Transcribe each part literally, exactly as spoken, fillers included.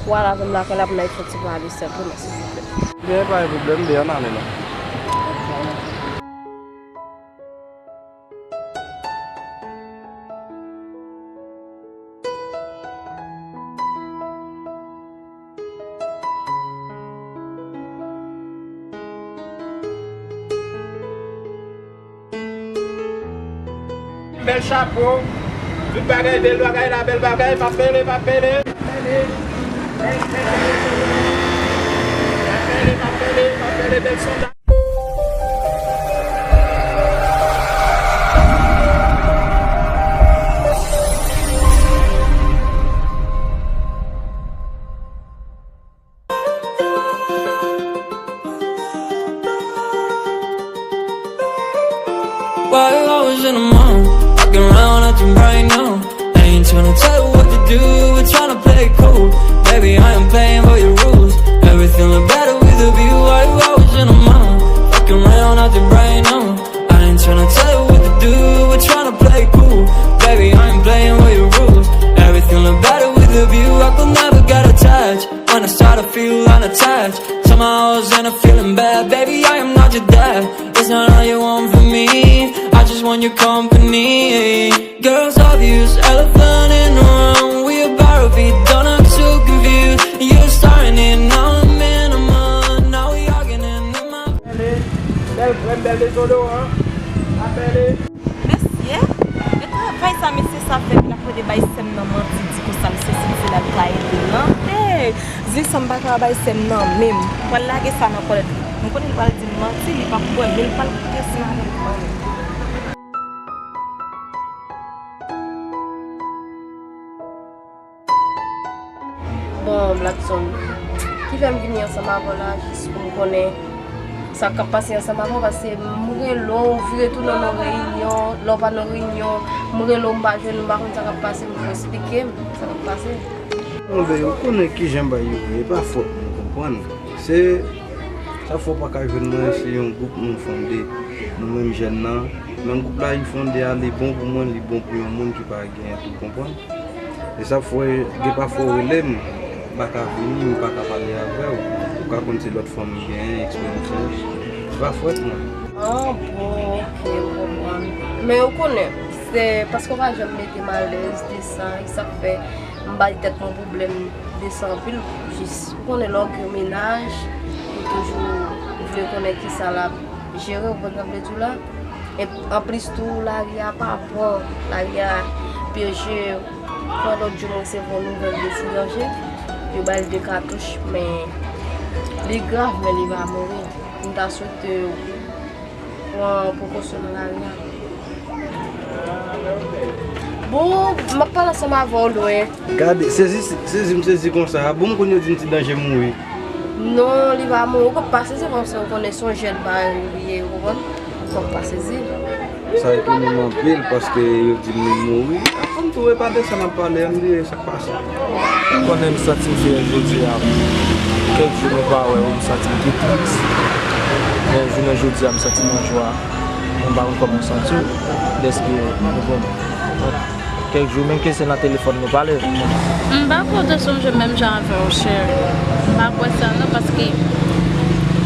Ou al avè m lakay la pou n al fè ti pale senpleman, silvouplè. Gen pa gen pwoblèm, byen, ann ale non. Bèl chapo, tout bagay, bèl bagay la, bèl bagay, pa pele, pa pele. Pa pele, pa pele, pa pele, pa pele, bèl sonda. Why you always in the mood? Fucking around at the right now. I ain't tryna tell you what to do, we're tryna play it cool. Baby, I am playing by your rules. Everything look better with a view. Why you always in the mood? Fucking around at the right now. I ain't tryna tell you what to do, we're tryna play it cool. Baby, I ain't playing by your rules. Everything look better with a view. I could never get attached. When I start to feel unattached, somehow I was in a feeling bad. Baby, I am not your dad. It's not all you want from me. I just want your company. Girls obvious, elephant in the room. We about to be done, I'm too confused. You're starting it, now I'm in a month. Now we arguing in my Bèl, bèl, bèl dezodoran. Apèle. Mesye, e travay sa mesye sa fè vin ap rele bay sè m nan manti, di konsa l se sesi l al ka ede l lan. Hey, di sa m pa ka bay sè m nan menm. Pral lage sa nan kòlèt li. M konnen l pral di m manti, li p ap kwè m, men l pral kite ansanm avè m kanmenm. Bon, Blackson, ki fè m vini ansanm avè w la, jis pou m konnen sa k ap pase ansanm avè w, paske m rele w, ou vire tounen nan reyinyon, lè w pa nan reyinyon, m rele w, m pa jwenn ou, m pa konn sa k ap pase, m fò eksplike m sa k ap pase. Bon, ben, ou konnen kijan bagay yo ye, e pa fòt mwen, ou konprann. Se, sa fè w pa ka jwenn mwen, se yon gwoup nou fonde, nou menm jèn nan. Men gwoup la, li fonde a, li bon pou mwen, li bon pou yon moun ki pa gen, ou konprann? E sa fè, gen pafwa w rele m, m pa ka vini, m pa ka pale avè w. Ou ka konn se lòt fanm m genyen, eksperyans yo. Se pa fòt mwen. Ah, bon, ok, m konprann. Men ou konnen, se paske w pa janm mete m alèz de sa, e sa k fè m bay tèt mwen pwoblèm de sa anpil. Jis, ou konnen lè w gen yon mennaj, ou toujou vle konnen kisa l ap jere, ou konprann sa m vle di w la? E anplis tou, lari a pa bon, lari a pyeje. Pran lòt jou, mwen resevwa yon nouvèl de ti danje. Yo ba l de katouch, men li grav, men li pa mouri. M ta swete w pran prekosyon nan lari a. Bon, m ap pale ansanm avè w lwen. Gade, sezi, sezi m sezi konsa. Bon, m konn yo di m ti danje mouri. Non, li pa mouri. Ou konn pa sezi konsa, ou konnen se yon jèn bagay li ye, ou konprann? Ou konn pa sezi. Sa etone m anpil paske yo di m li mouri. Apre m tou e pa de sa n ap pale, ann di sa k pase. Ou konnen m santi m fiyè jodi a. Kèk jou nou pa wè w, m santi m pi tris. Men jounen jodi a, m santi m an jwa. Mwen pa konn kòman w santi w, dèske nou konn. Kèk jou, menm ke se nan telefòn nou pale. M pa kwè w te sonje menm jan avè w, cheri. M pa kwè sa non, paske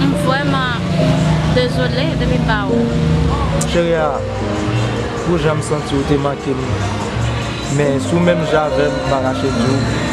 m vrèman dezole depi m pa wè w. Cheri a, pou jan m santi w te manke m. Men si w menm jan avè m, m pa kache di w.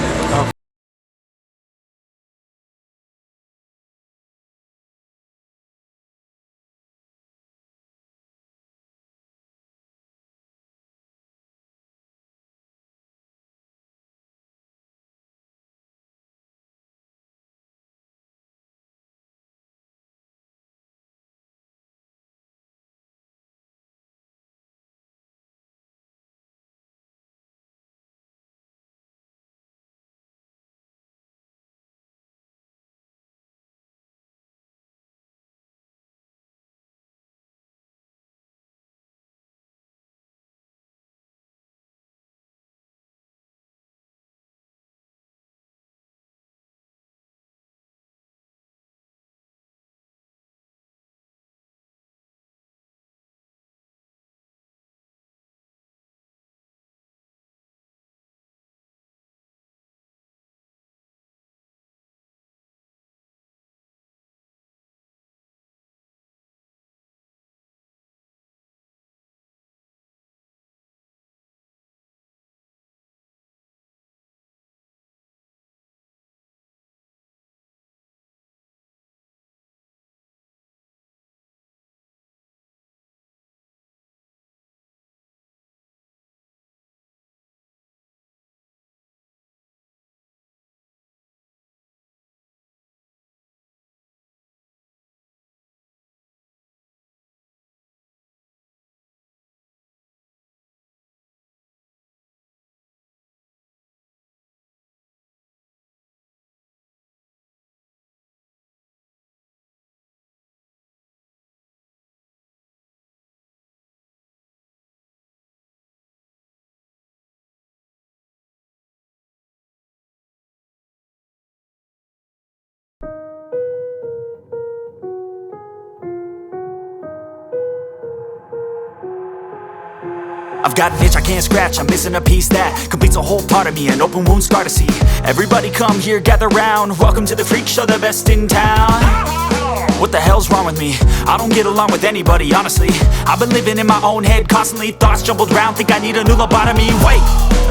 I've got an itch I can't scratch, I'm missing a piece that completes a whole part of me, an open wound scar to see. Everybody come here, gather round, welcome to the freak show, the best in town. What the hell's wrong with me? I don't get along with anybody, honestly. I've been living in my own head, constantly thoughts jumbled round, think I need a new lobotomy. Wait,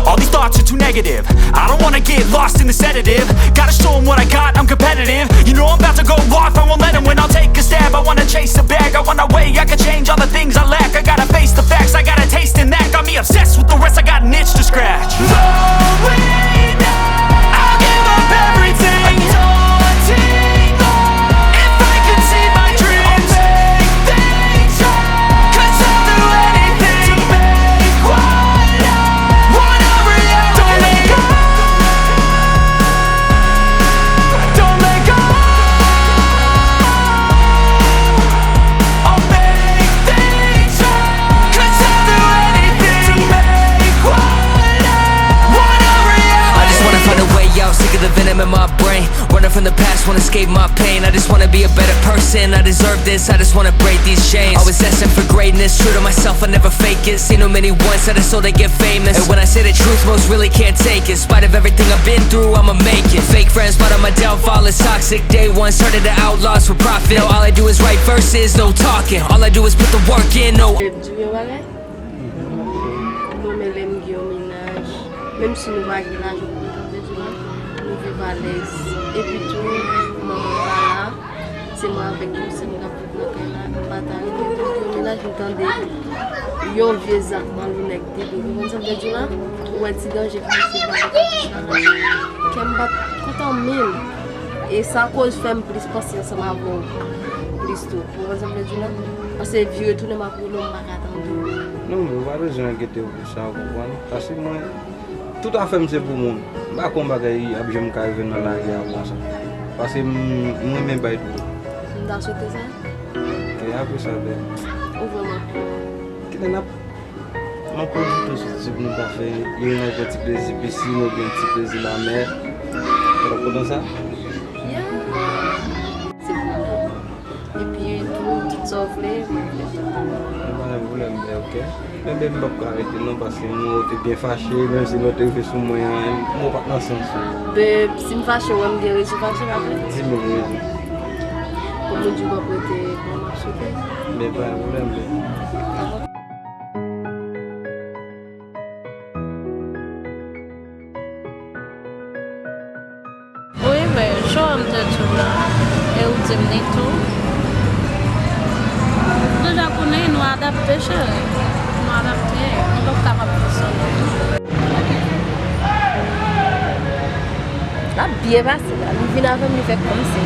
all these thoughts are too negative. I don't wanna get lost in the sedative. Gotta show 'em what I got, I'm competitive. You know I'm about to go off, I won't let 'em win. I'll take a stab, I wanna chase a bag. I want a way I can change all the things I lack. I gotta face the facts, I got a taste in that. Got me obsessed with the rest, I got an itch to scratch. No way now. I'll give up everything. A daunting goal. If I could see my dreams, I'll make things right. 'Cause I'll do anything to make what I want a reality. Don't let go. Don't let go. I'll make things right. 'Cause I'll do anything to make what I want a reality. I just wanna find a way out, sick of the venom in my brain. Running from the past, won't escape my pain. I just wanna be a better person. I deserve this, I just wanna break these chains. Always asking for greatness, true to myself, I never fake it. Seen too many once that I saw they get famous. And when I say the truth, most really can't take it. In spite of everything I've been through, I'ma make it. Fake friends, but on my downfall is toxic. Day one, started the outlaws for profit. Now all I do is write verses, no talking. All I do is put the work in, no. Di m yon bagay. Mwen menm lè m gen yon mennaj, menm si nou pa gen lajan pou nou tanpedi la, nou viv alèz. Epi tou, manman m pa la, se mwen avèk yon sèl moun k ap viv nan kay la, m pa ta renmen pou m gen yon mennaj, m tande yon vye zak malonèt depi, ou konprann sa m vle di w la? Ou wè ti danje ki posib avèk yon ti bagay. Kè m bat kontan menm. E sa koz fè m plis panse ansanm avè w plis tou. Ou konprann sa m vle di w la? Paske vire tounen m ap rele w, m pa ka tande w. Non, men ou pa bezwen enkyete w pou sa, ou konprann? Paske mwen, tout afè m se pou moun. M pa kwè yon bagay ap janm ka rive nan lavi a konsa. Paske m, m renmen bay tou. M ta swete sa. E apre sa, bèl. Ou vrèman. Kilè n ap M ap pwofite sou ti pou nou ta fè youn nan gwo ti plezi pisin oubyen ti plezi lamè. Ou t ap kontan sa? Yeah. Se pou mwen. Epi tou, tout sa w vle, mwen vle. Nou pa gen pwoblèm, bè, oke. Men bè, m p ap ka rete non, paske m wè w te byen fache, menm si lè w te rive sou mwen an, m wè w pa t nan sans ou. Bè, si m fache, w wè m gen rezon fache, pa vre? Di m rezon. Pou moun di w p ap rete, bon, m ap swete. Men pa gen pwoblèm, bè. Dakò. Wi, men, jan m te di w la, e ou di m ni tou. Nou Japonè, nou adapte, cheri. Nou adapte, nou p ap kapab fè sa non. L ap byen pase la. Li vin avè m, li fè kòmsi.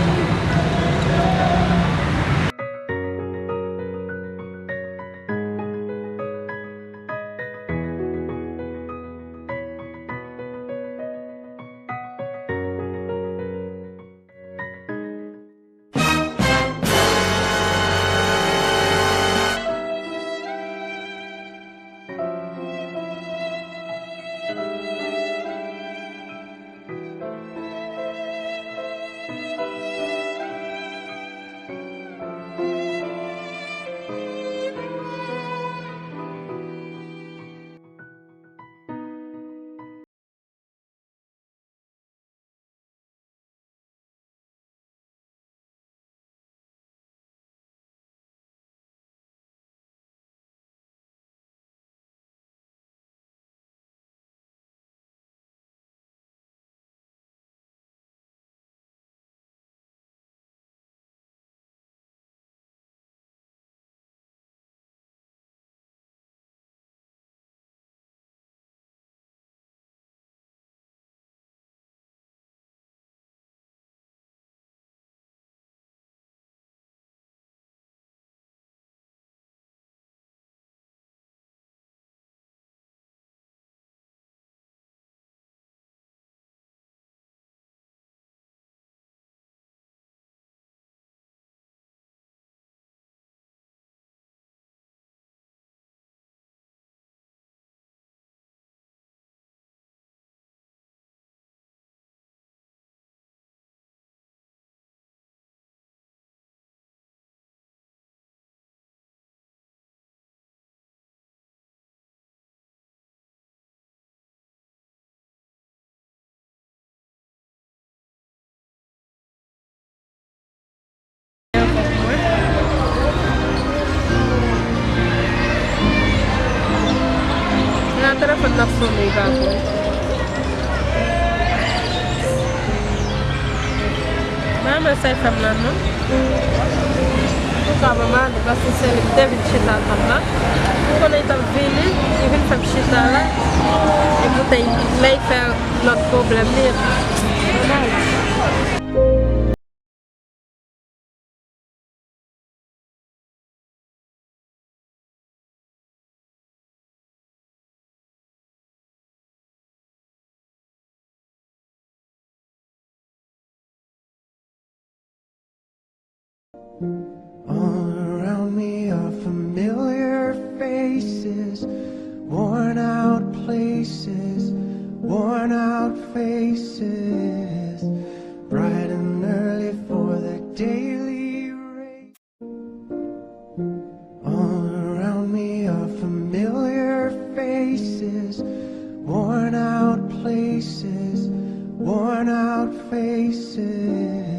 Telefòn nan sone, pa vre. Mwen renmen sa l fè m nan, non. Antouka, mwen mande paske se li m te vin chita tann la. M konnen li t ap vini, li vin fè m chita la. E poutèt lè l fè lòt pwoblèm li, All around me are familiar faces, worn out places, worn out faces, bright and early for the daily race. All around me are familiar faces, worn out places, worn out faces.